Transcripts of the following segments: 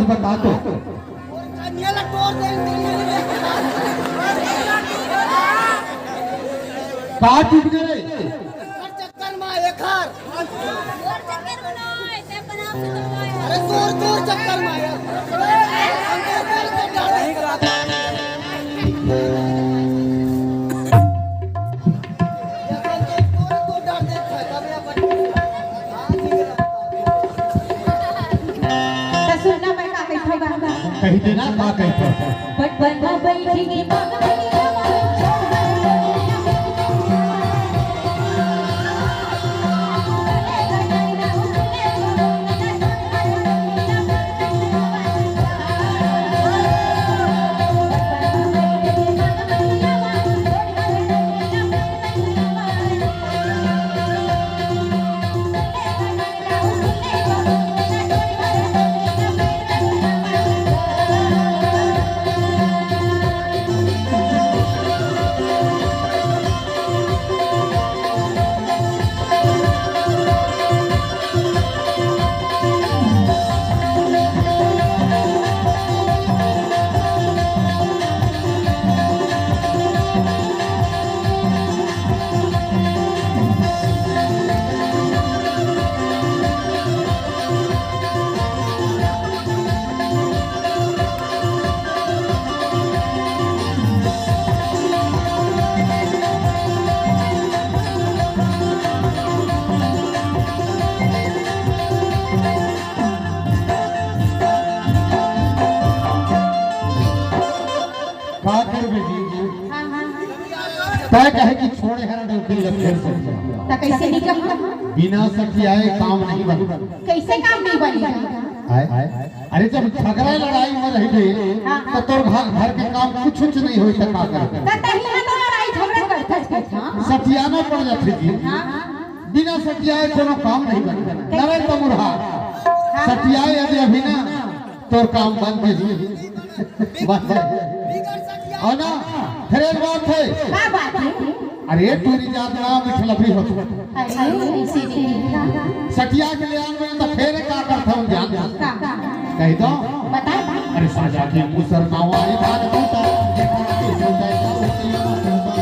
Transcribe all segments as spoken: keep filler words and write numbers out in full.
बता तो। कनिया ला तोड़ दे। का टूट गे रे? एखर चक्कर मा, एखर। अरे तोर, तोर चक्कर मा यार। त सुन ना, मैं का कहिथंव गा। कहि दे ना, का कहिथंव। बट बन बइठी की बात। का करबे जी? हाँ, हाँ। तैं कहे कि छोड़े हर डौकी लग फेर सटिया। त कइसे नहीं कहूँ? बिना सटियाए काम नहीं बने। कइसे काम नहीं बने? आय? अरे, जब झगड़ा लड़ाई में रहिबे, हाँ, हाँ। त तोर घर, घर के काम कुछ, कुछ नहीं होई, त का करबे? त तहीं ना तो लड़ाई झगड़ा करथस, हाँ। सटियाना पड़ जाथे जी। हाँ, हाँ। बिना सटियाए कोनो काम नहीं बने। कइसे? नरेंद्र मुरहा, हाँ, हाँ। सटियाए यदि अभी ना, तोर काम बन जाही। बन जाही। हो ना? फिर एक बात हे। का बात हे? अरे, टूरी जात ना मिठलफी होत। अरे, ऐसे नहीं। सटिया के ले आन में तो फेर का करथंव जान। का? कहि दो। बता। अरे, साजा के मुसर नावा, ए धान बूटा, ए धान के बूटा, ए धान के बूटा।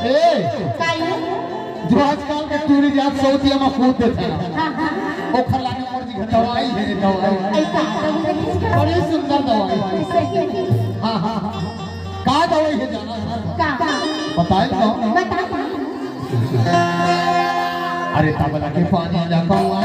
ए, का ये? जो आजकल के टूरी जात सौतिया में कूद देथे ना, हाँ, हाँ। ओखर लाने मोर जी घर दवाई हे रे, दवाई। ऐसा, बड़ी सुंदर दवाई। सही में। हाँ, हाँ, हाँ। का दवाई हे जाना? का? बताई तो। बता, बता। अरे तबला के पानी ला पौआ।